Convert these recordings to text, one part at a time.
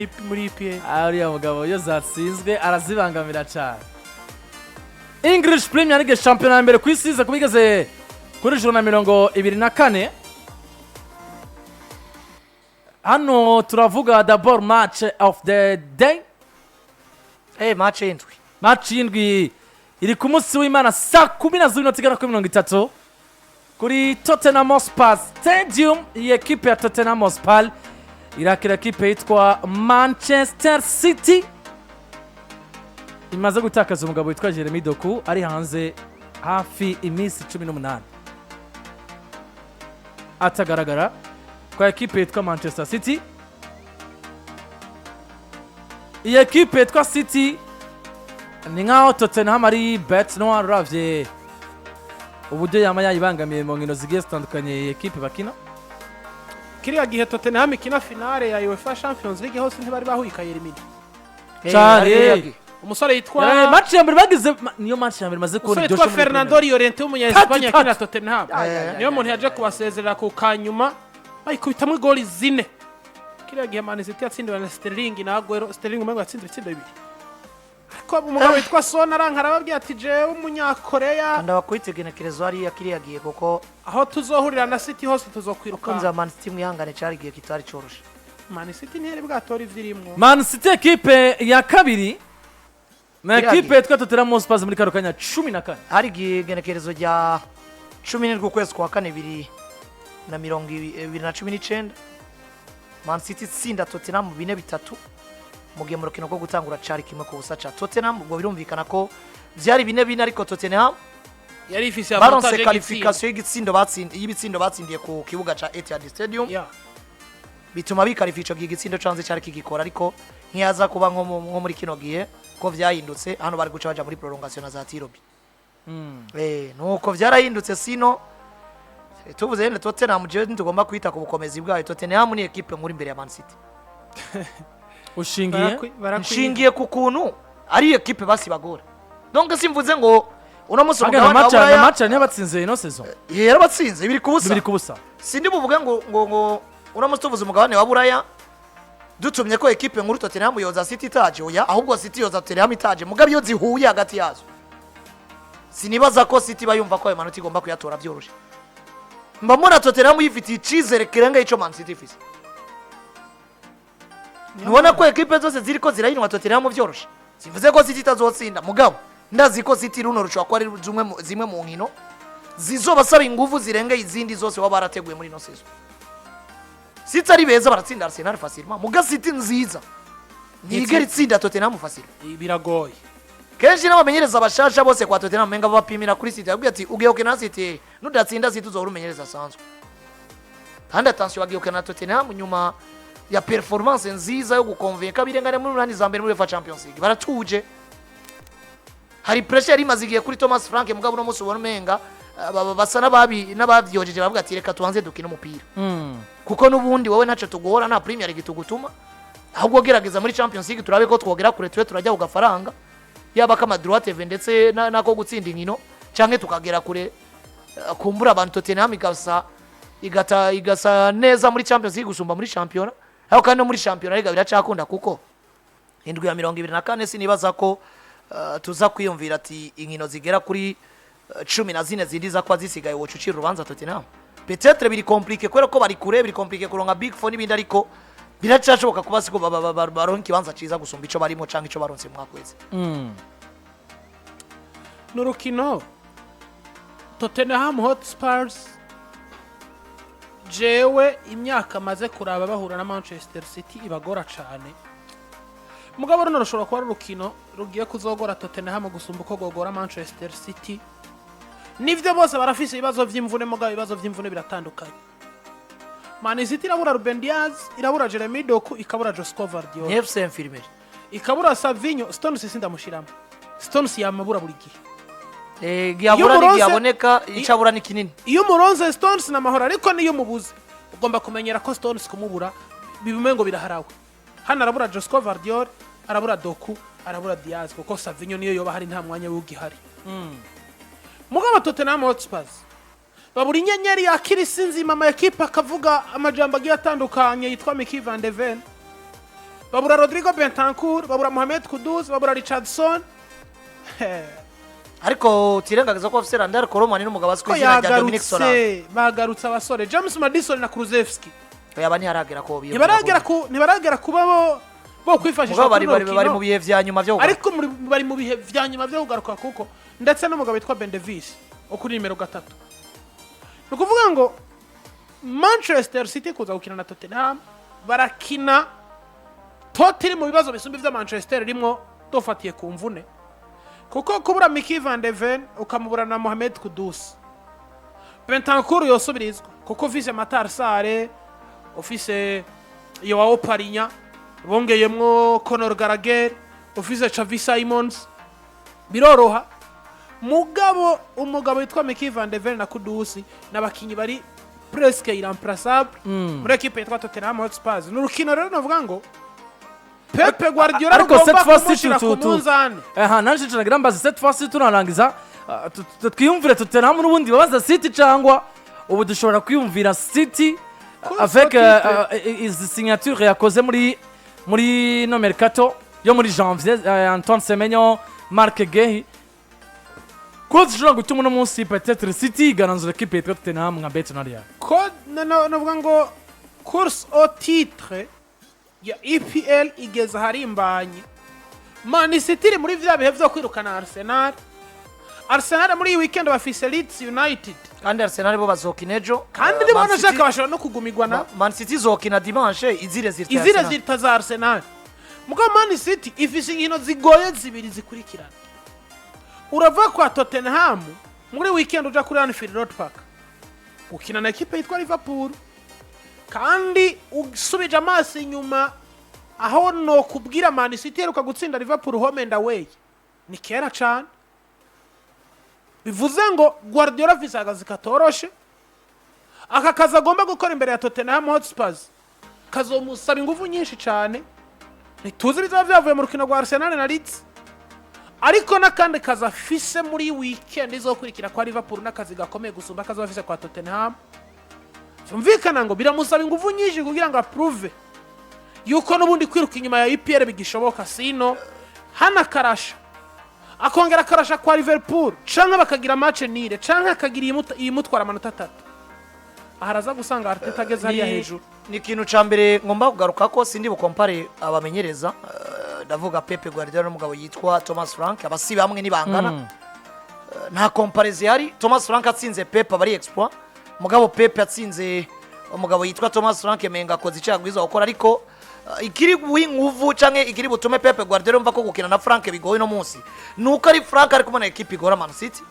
Muri EPL. Uriya mugabo iyo zatsinzwe arazibangamira cyane. English Premier League, shampiyona ya mbere ku isi, iza kuba igeze kuri journée na 24. Hano turavuga d'abord match of the day. Match y'indwi. Match y'indwi iri ku munsi w'Imana saa 12 minota igera kuri 30 kuri Tottenham Hotspur Stadium. Iyi ekipe ya Tottenham Hotspur irakira ekipe yitwa Manchester City, imaze gutakaza umugabo witwa Jeremy Doku, ari hanze hafi iminsi 18 atagaragara kwa ekipe yitwa Manchester City. Iyi ekipe yitwa City ni nkaho Tottenham ari bête noire, uravye uburyo yama yayibangamiye mu nkino zigiye zitandukanye iyi ekipe bakina. Kiriya gihe Tottenham ikina finale ya UEFA Champions League hose ntibari bahuye ikay'élimina. Cane. Umusore yitwa Match ya mbere bagize niyo match ya mbere maze kubona umusore iryoshe yitwa muri Fernando Premier. Llorente w'umunya-Espagne Tatu, akina tatu. Tottenham, niyo muntu yaje kubasezerera ku kanyuma, bayikubitamo igoli zine. Kiriya gihe Man City yatsindiwe na Sterling na Aguero. Sterling umengo yatsinze ibitsindo bibiri, ariko umugabo witwa Son aranka, arababwira ati: "Jewe umunyakoreya." Kanda bakubita igenekerezo hariya kiriya gihe kuko Aho tuzohurira na City hose kunzi tuzokwiruka. wa Man City, mwihangane, cyari igihe kitari coroshe. Man City ntiyari bwatora ivyo irimwo. Man City ekipe ya kabiri na Kiriya ekipe gihe. yitwa Tottenham Hotspur muri kano kanya 14. Hari igihe igenekerezo rya 17 ukwezi kwa kane 2019, Man City itsinda Tottenham 4-3, mu gihe mu rukino rwo gutangura cari 1-0 ca Tottenham. Ubwo birumvikana ko vyari 4-4, ariko Tottenham Yari ifise baronse avantage. qualification y'ibitsindo batsindiye ku kibuga ca Etihad Stadium, bituma bikarifa. Ico gihe igitsindo canze cari kigikora, ariko ntiyaza kuba nko muri kino gihe ko vyahindutse, hano bari guca baja muri prolongation na za tirs au but. Nuko vyarahindutse. Sino tuvuze yende Tottenham, jewe ntitugomba kwita ku bukomezi bwayo. Tottenham ni ekipe nkuru imbere ya Man City. Ushingiye? Nshingiye ku kuntu ari ekipe basibagora. Donc simvuze ngo uno munsi Agana umugabane wa match na Buraya match ntiyabatsinze ino saison. Yarabatsinze 2-0. 2-0. Sindi buvuge ngo uno munsi tuvuze umugabane wa Buraya dutumye ko ekipe nkuru Tottenham yoza City itaje, oya, ahubwo City yoza Tottenham itaje. Mugabo iyo zihuye hagati yazo, sinibaza ko City bayumva ko ayo manota igomba kuyatora byoroshe. Mba mbona Tottenham yifitiye icizere kirenga ico Man City ifise. Ntubona ko ekipe zose ziriko zirahinwa Tottenham vyoroshe? Sivuze ko City itazotsinda, mugabo ndazi ko City runo rushobora kuba ari zimwe mu nkino zizobasaba inguvu zirengeye izindi zose baba barateguye muri ino saison. City ari beza baratsinda Arsenal facilement, muga City nziza ntigera itsinda Tottenham facilement. Biragoye. Kenshi n'abamenyereza bashasha bose kwa Tottenham menga bapimira kuri City, babwira ati: "Ugiye gukina na City, nudatsinda City uzohora umenyereza asanzwe." Kandi attention, bagiye gukina na Tottenham nyuma ya performance nziza yo gukonvenka birengane muri munani za mbere muri UEFA Champions League. Baratuje, hari pressure yari imaze igihe kuri Thomas Frank, mugabo uno munsi ubona umenga basa n'abavyojeje, bavuga ati: "Reka tubanze dukine umupira, kuko n'ubundi wowe ntacyo tuguhora, nta Premier League tugutuma, ahubwo gerageza muri Champions League turabe ko twogera kure, tube turajya ku gafaranga yaba kama droit TV ndetse nako gutsinda inkino, canke tukagera kure." Kumbura abantu Tottenham igasa igata igasa neza muri Champions League gusumba muri championnat, ariko kandi no muri championnat rega biracakunda, kuko indwi ya 24 sinibaza ko tuza kwiyumvira ati inkino zigera kuri 14 zindi za kuba zisigaye woca ucira urubanza Tottenham. Peut-être biri compliqué kubera ko bari kure, biri compliqué kuronka big four n'ibindi, ariko biracashoboka kuba siko baronka ikibanza ciza gusumba ico barimo canke ico baronse mu mwaka wese. Ni urukino Tottenham Hotspurs, jewe imyaka maze kuraba bahura na Manchester City ibagora cane, mugabo runo rushobora kuba ari urukino rugiye kuzogora Tottenham gusumba uko gogora Manchester City. Nivyo, bose barafise ibibazo vy'imvune, mugabo ibibazo vy'imvune biratandukanye. Man City irabura Ruben Dias, irabura Jeremy Doku, ikabura Josko Gvardiol, Ni FC Infirmerie. Ikabura Savinho. Stones sindamushiramo, Stones yamabura buri gihe. Giyabura Iyo umuronse- ntigiyaboneka, icabura ni kinini. Iyo umuronze Stones ni amahoro, ariko niyo umubuze ugomba kumenyera ko Stones kumubura bibume ngo biraharawe. Hano arabura Josko Gvardiol, arabura Doku, arabura Diaz, kuko Savinho niyo yoba hari nta mwanya w'ugihari. Mugabo Tottenham Hotspurs babura inyenyeri yakira isi nzima, ama ekipe akavuga amajambo agiye atandukanye, yitwa Micky van de Ven. Babura Rodrigo Bentancur, babura Mohamed Kudus, babura Richardson. Ariko utirengagiza ko bafise Randal Kolo Muani n'umugabo azwi ku Ko izina rya Dominic Solanke. yagarutse, bagarutse abasore James Maddison na Kulusevski. Yaba ntiharagera ko biyongera. Ntibaragera kuba bo kwifashisha Mugabo bari kuri bari runo bari mu rukino. bihe vya nyuma vyo kugaruka. Ariko bari mu bihe vya nyuma vyo kugaruka, kuko ndetse n'umugabo witwa Ben Davies wo kuri nimero 3. Ni ukuvuga ngo Manchester City kuza gukina na Tottenham, barakina Tot iri mu bibazo bisumba ivya Manchester rimwo, dufatiye ku mvune, kuko kubura Micky van de Ven, ukamubura na Mohamed Kudus, Bentancur yosubirizwa, kuko ufise Matar Sarr, ufise Joao Parinya, bongeyemwo Conor Gallagher, ufise Xavi Simons, biroroha. Mugabo umugabo witwa Micky van de Ven na Kudus n'abakinyi bari presque irremplaçable muri equipe yitwa Tottenham Hotspur. Ni urukino rero navuga ngo Pepe Guardiola Ariko rugomba cette fois-ci kumushira ku munzani. Aha nanje tunagira mbaza, cette fois-ci tunarangiza, twiyumvire Tottenham n'ubundi babaza City, cyangwa ubu dushobora kwiyumvira City Course avec au titre. Izi signature yakoze muri no mercato yo muri janvier, Antoine Semenyo, Marc Guehi, ko zishobora gutuma uno munsi peut-être City igaranzura equipe yitwa Tottenham nka bet nariya? Ko navuga ngo course au titre ya EPL igeze aharimbanye. Man City iri muri vya bihe vyo kwirukana Arsenal. Arsenal muri iyi weekend bafise Leeds United. Kandi Arsenal bo bazokina ejo. Kandi Man nibona City- shaka bashobora no kugumigwa na Man City izokina dimanche izire zirta izire Arsenal. zita za Arsenal. Mugabo Man City ifise inkino zigoye zibiri zikurikirana. Urava kwa Tottenham muri weekend, uja kuri Anfield Road Park gukina na ekipe yitwa Liverpool. Kandi usubije amaso inyuma, aho no kubwira Man City iheruka gutsinda Liverpool home and away ni kera cane. Bivuze ngo Guardiola afise akazi katoroshe. Aka kazi agomba gukora imbere ya Tottenham Hotspurs kazomusaba ingufu nyinshi cyane. Ntituzi ibizaba byavuye mu rukino rwa Arsenal na Leeds, ariko n'akandi kazi afise muri weekend izokurikira kwa Liverpool n'akazi gakomeye gusumba akazi afise kwa Tottenham. Byumvikana ngo biramusaba ingufu nyinshi kugira ngo aprouve yuko n'ubundi kwiruka inyuma ya EPL bigishoboka. Sino hano akarasha, akongera akarasha kwa Liverpool, canke bakagira match nul, canke akagira iyimutwara amanota 3, aha araza gusanga Arteta ageze hariya hejuru. Ni ikintu ca mbere ngomba kugaruka ko sindi bukompare abamenyereza, ndavuga Pepe Guardiola n'umugabo yitwa Thomas Frank. Abasi bamwe ntibangana. Nta comparaison ihari. Thomas Frank atsinze Pepe aba ari exploit, mugabo Pepe atsinze umugabo yitwa Thomas Frank menga akoze icyaha gwiza gukora. Ariko ikiri guha inguvu canke ikiri butume Pepe Guardiola mva ko gukina na Frank bigoye no munsi nuko ari Frank ari kumwe na equipe igora Man City,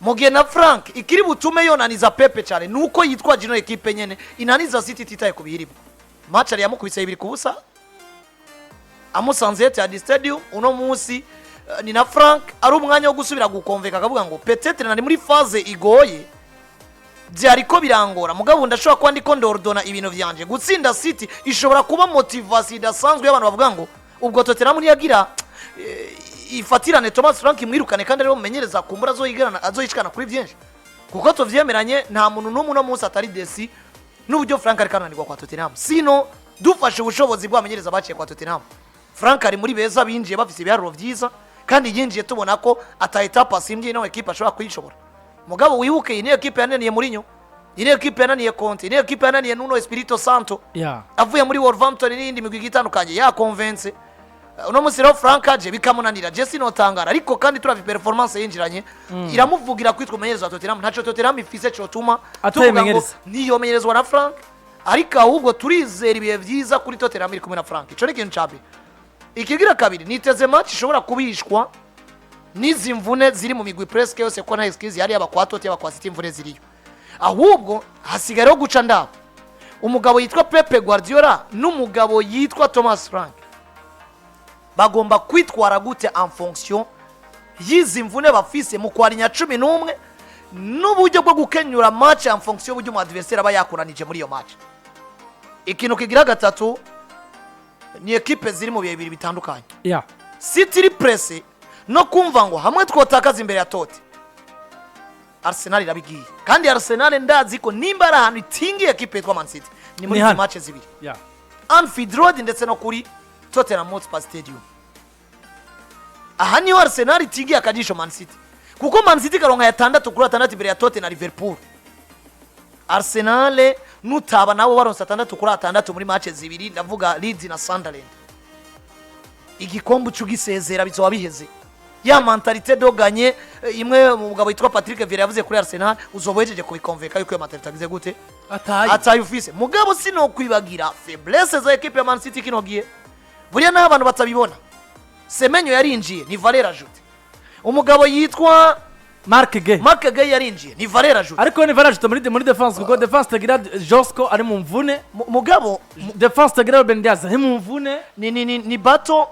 mu gihe na Frank ikiri butume yonaniza Pepe cyane nuko yitwaje ino ekipe nyene inaniza City ititaye ku biyirimo. Match yari yamukubise 2-0 amusanze Etihad Stadium. Uno munsi ni na Frank ari umwanya wo gusubira gukonveka, akavuga ngo peut-être nari muri phase igoye, byariko birangora, mugabo ndashobora kuba ndiko ndordona ibintu vyanje. Gutsinda City ishobora kuba motivation idasanzwe y'abantu bavuga ngo ubwo Tottenham ntiyagira ifatirane Thomas Frank imwirukane, kandi ariwe mumenyereza kumbura azoyigarana azoyishikana kuri byinshi, kuko tuvyemeranye nta muntu n'umwe uno munsi atari déçu n'uburyo Frank ariko ananirwa kwa Tottenham. Sino dufashe ubushobozi bw'abamenyereza baciye kwa Tottenham, Frank ari muri beza binjiye bafise ibiharuro vyiza, kandi yinjiye tubona ko ata étape asimbye ino ekipe ashobora kuyishobora. Mugabo wibuke, iyi niyo ekipe yananiye Mourinho, iyi niyo ekipe yananiye Conte, iyi niyo ekipe yananiye Nuno Espirito Santo avuye muri Wolverhampton n'iyindi migwi igiye itandukanye yakonvense. Uno munsi rero Frank aje bikamunanira, je sinotangara. Ariko kandi turavye performance yinjiranye iramuvugira kwitwa umumenyereza wa Tottenham. Ntaco Tottenham ifise cotuma tuvuga ngo Atayimenyereza. ntiyomenyerezwa na Frank, ariko ahubwo turizera ibihe vyiza kuri Tottenham iri kumwe na Frank. Ico ni ikintu ca mbere. Ikigira kabiri, niteze match ishobora kubishwa n'izi mvune ziri mu migwi presque yose, ko nta excuse yari yaba kwa Totti, yaba kwa City, imvune ziriyo. Ahubwo hasigaye rero guca ndabo umugabo yitwa Pepe Guardiola n'umugabo yitwa Thomas Frank bagomba kwitwara gute en fonction y'izi mvune bafise mu kwarinya 11 n'uburyo bwo gukenyura match en fonction y'uburyo umu adversaire aba yakuranije muri iyo match. Ikintu kigira gatatu ni ekipe ziri mu bihe bibiri bitandukanye. City iri pressé no kumva ngo hamwe twotakaza imbere ya Tote, Arsenal irabigiye. Kandi Arsenal ndazi ko nimba ari ahantu itingiye ekipe yitwa Man City ni muri Ni izi hano. match zibiri, Anfield Road ndetse no kuri Tottenham Hotspur Stadium. Aha niho Arsenal itigiye akajisho Man City, kuko Man City ikaronka 6 kuri 6 imbere ya Tottenham na Liverpool. Arsenal nutaba nabo baronse 6 kuri 6 muri match zibiri, ndavuga Leeds na Sunderland, igikombe uca ugisezera, bizoba biheze. Ya mentalité de gagner imwe mu mugabo witwa Patrick Vieira yavuze kuri Arsenal, uzoba uhejeje kubikonveka yuko iyo mentalité agize gute? Ataye. Ataye ufise. Mugabo sinokwibagira faiblesse za équipe ya Man City kino gihe. Buriya naho abantu batabibona, Semenyo yarinjiye, ni valeur ajoutée. Umugabo yitwa Marc Guehi. Marc Guehi yarinjiye, ni valeur ajoutée. Ariko ni valeur ajoutée muri défense, kuko défense tagira Josko ari mu mvune. Mugabo Défense tagira Ruben Dias ari mu mvune. ni battle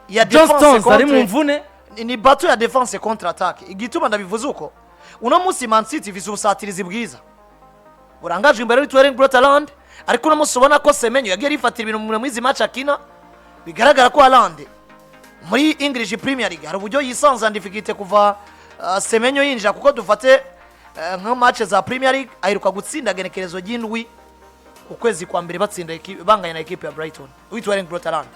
ya John défense Stones ari mu contre mvune. Ni battle ya défense contre attaque. Igituma ndabivuze uko, uno munsi Man City ifise ubusatirizi bwiza burangajwe imbere witwa Erling Braut Haaland, ariko uno munsi ubona ko Semenyo yagiye arifatira ibintu muri izi match akina. Bigaragara ko Haaland muri English Premier League hari uburyo yisanze en difficulté kuva Semenyo yinjira, kuko dufate nka match za Premier League aheruka gutsinda genekerezo ry'indwi ukwezi kwa mbere, batsinda banganya na equipe ya Brighton, witwa Erling Braut Haaland.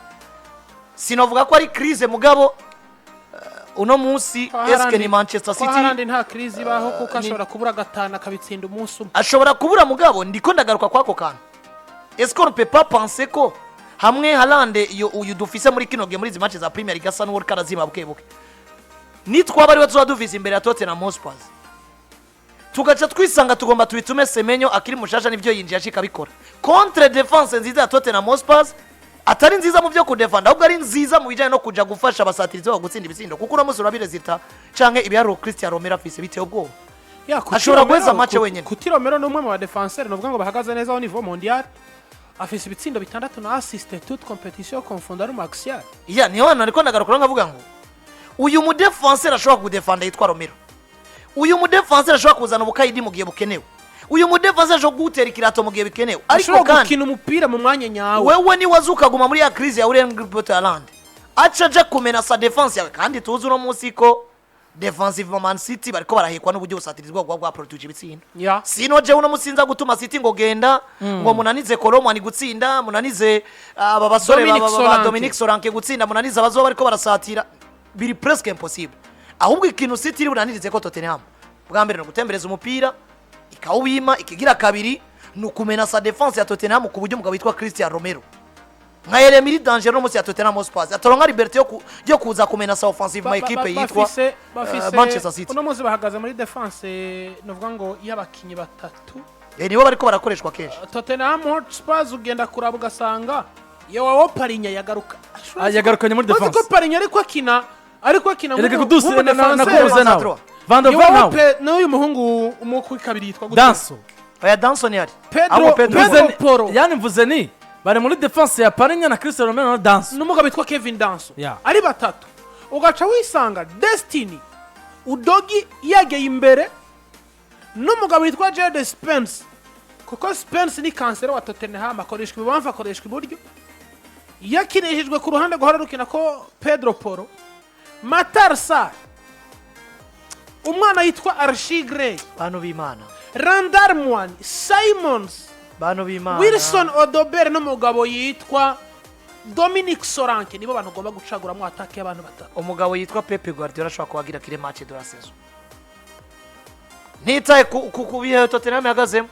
Sinovuga ko ari crise, mugabo uno munsi Kwa eske ni Haaland- Manchester kwa City Haaland nta crise ibaho, kuko ashobora kubura gatanu akabitsinda umunsi umwe. Ashobora kubura, mugabo ndiko ndagaruka kwako kantu: est-ce qu'on ne peut pas penser ko hamwe Haaland iyo uyu dufise muri kino gihe muri izi match za Premier League asa n'uwo karazima buke buke, nitwaba ariwe tuba dufise imbere ya Tottenham Hotspur, tugaca twisanga tugomba tubitume Semenyo akiri mushasha, nivyo yinjiye ashika abikora, contre défense nziza ya Tottenham Hotspur, atari nziza mu byo kudefanda, ahubwo ari nziza mu bijyanye no kuja gufasha abasatirizi babo gutsinda ibitsindo, kuko uno munsi urabirezita canke ibiharuro Cristian Romero afise biteye ubwoba. Ya, Cuti Ashobora Romero- guheza match wenyine. Cuti Romero ni umwe mu badefenseri nuvuga ngo bahagaze neza au niveau mondial, afise ibitsindo bitandatu na assist, toutes compétitions confondues, ari umu axial. Ya, niyo hano ariko ndagaruka nkavuga ngo uyu mudefenseri ashobora kudefanda yitwa Romero, uyu mudefenseri ashobora kuzana ubukayidi mu gihe bukenewe, uyu mudefenseri ashobora kugutera ikirato mu gihe bikenewe, ariko Ashobora kandi gukina umupira mu mwanya nyawo. Wewe niwaza ukaguma muri ya crise ya Erling Braut Haaland, aca aja kumenasa défense yawe, kandi tuzi uno munsi ko defensive Man City bariko barahekwa n'uburyo busatirizi bwabo bwa produce ibitsindo. Sino je uno musinza gutuma City ngo genda ngo munanize Kolo Muani gutsinda, munanize aba basore Dominic Solanke. Dominic Solanke gutsinda, munanize abazoba bariko barasatira, biri presque impossible. Ahubwo ikintu City iri bunanirize ko Tottenham bwa mbere ni ugutembereza umupira ikawubima, ikigira kabiri ni ukumenasa défense ya Tottenham, ku buryo umugabo witwa Christian Romero nka Yeremi danger no munsi ya Tottenham Hotspur atoronka liberté yo kuza kumenasa offensive ma équipe yitwa Bafise Manchester City. Uno munsi bahagaze muri défense nuvuga ngo y'abakinyi batatu. Nibo bariko barakoreshwa kenshi. Tottenham Hotspur ugenda kuraba ugasanga Joao Palhinha yagaruka. Ah, yagarukanye muri Uzi ko défense. Palhinha ariko akina Erega kudusi na nk'umudefenseur. kubuze nawe Trois. Van de Ven Joao nawe. N'uyu muhungu umwe kabiri yitwa gute? Danso. Oya, Danson yari Pedro- Ahubwo Pedro. Pedro Mvuze ni- Porro. Yani mvuze ni bari muri défense ya Palhinha na Cristiano Romero na Danso. N'umugabo witwa Kevin Danso. Ari batatu, ugaca wisanga Destiny Udogie yegeye imbere n'umugabo witwa Djed Spence, kuko Spence ni Cancelo wa Tottenham, akoreshwa ibubamfu, akoreshwa iburyo, yakinishijwe ku ruhande guhora rukina ko Pedro Porro, Matar Sarr, umwana yitwa Archie Gray, Bantu b'Imana. Randal Mwani Simons, Bantu b'Imana. Wilson Odobert n'umugabo yitwa Dominic Solanke, nibo bantu ugomba gucaguramo attaque y'abantu batatu. Umugabo yitwa Pep Guardiola ashobora kuba agira kire match de la saison, ntitaye ku bihe Tottenham ihagazemo.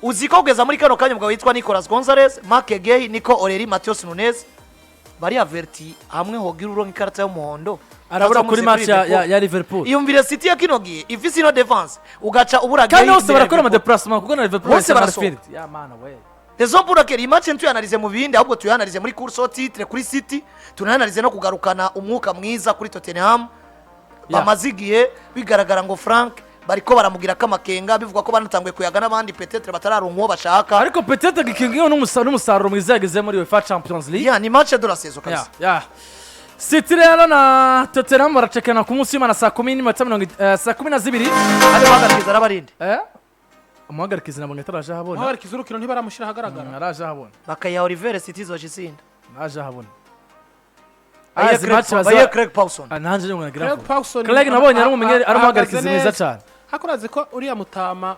Uzi ko kugeza muri kano kanya umugabo yitwa Nicolas Gonzalez, Marc Guehi, Nico O'Reilly, Matheus Nunes bari averti, hamwe hogira uronka ikarita y'umuhondo Arabura kuri aza match Liverpool. ya Liverpool. Iyumvire City ya kino gihe ifise ino défense, ugaca ubura Kandi Guehi bose imbere ya barakora Liverpool. amadéplacement, kuko na Liverpool Bose yahise barasohoka. Anfield. Ya mana we. Raison pour laquelle iyi match ntuyanalize mu bindi, ahubwo tuyanalize muri course au titre kuri City, tunayanalize no kugarukana umwuka mwiza kuri Tottenham. Bamaze igihe bigaragara ngo Frank bariko baramugira kamakenga, bivugwa ko banatanguye kuyaga n'abandi, peut-être batararonka uwo bashaka. Ariko peut-être gikingiwe n'umusaruro mwiza yagize muri UEFA Champions League. Ya, ni match de la saison kabisa. Ya. City rero na Tottenham baracekana ku munsi w'Imana saa kumi n'iminota mirongo 12:00. Ari guhagarikiza arabarinde. Umuhagarikizi nabonye ataraje ahabona. Muhagarika urukino ntibaramushyira ahagaragara. Araje ahabona. Bakayiha Oliver, City izoca itsinda. Naje ahabona. Bayihe Izi match Bayihe Craig Pawson. Ah, nanje ni nagira Craig ngo Pawson. Craig nabonye ari umumenyere, ari umuhagarikizi ahagaze mwiza neza. cyane. Ariko urazi ko uriya mutama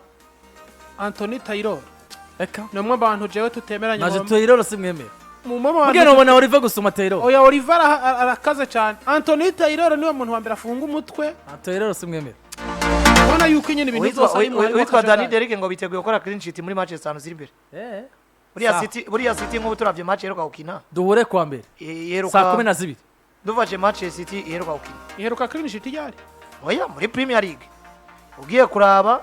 Anthony Taylor Eka. ni umwe mu bantu jewe tutemeranya Naje ngo Taylor simwemera. Mu mama. Mbwira, ubona Oliver gusuma Taylor? Oya, Oliver arakaze cyane. Anthony Taylor niwe muntu wa mbere afunga umutwe. Taylor simwemera. Ubona yuko nyine ibintu byose ari mu Uwitwa Dani kajagari. Derrick ngo biteguye gukora clean sheet muri match zitanu ziri imbere. Buriya Sawa. City, buriya City nk'ubu turavye match iheruka gukina, Duhure kuwa mbere iheruka saa 12. Duvaje match City iheruka gukina. Iheruka clean sheet ryari? Oya, muri Premier League ugiye kuraba,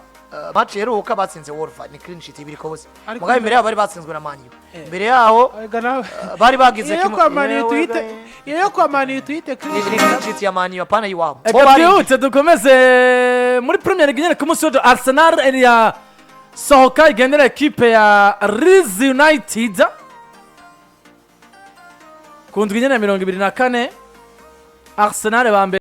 match iheruka batsinze Wolves, ni clean sheet ibiri kose. Ariko Mugabo imbere yabo bari batsinzwe na Man U. Imbere yaho Ega nawe. bari bagize Iyo kwa Man U tuyite, iyo kwa Man U tuyite clean Ni sheet. Clean sheet ya Man U, apana iwabo. Bo Reka twihute dukomeze muri Premier League nyine. Ku munsi w'ejo Arsenal ya sohoka igendera ekipe ya Leeds United ku ndwi nyine ya 24. Arsenal ba mbere.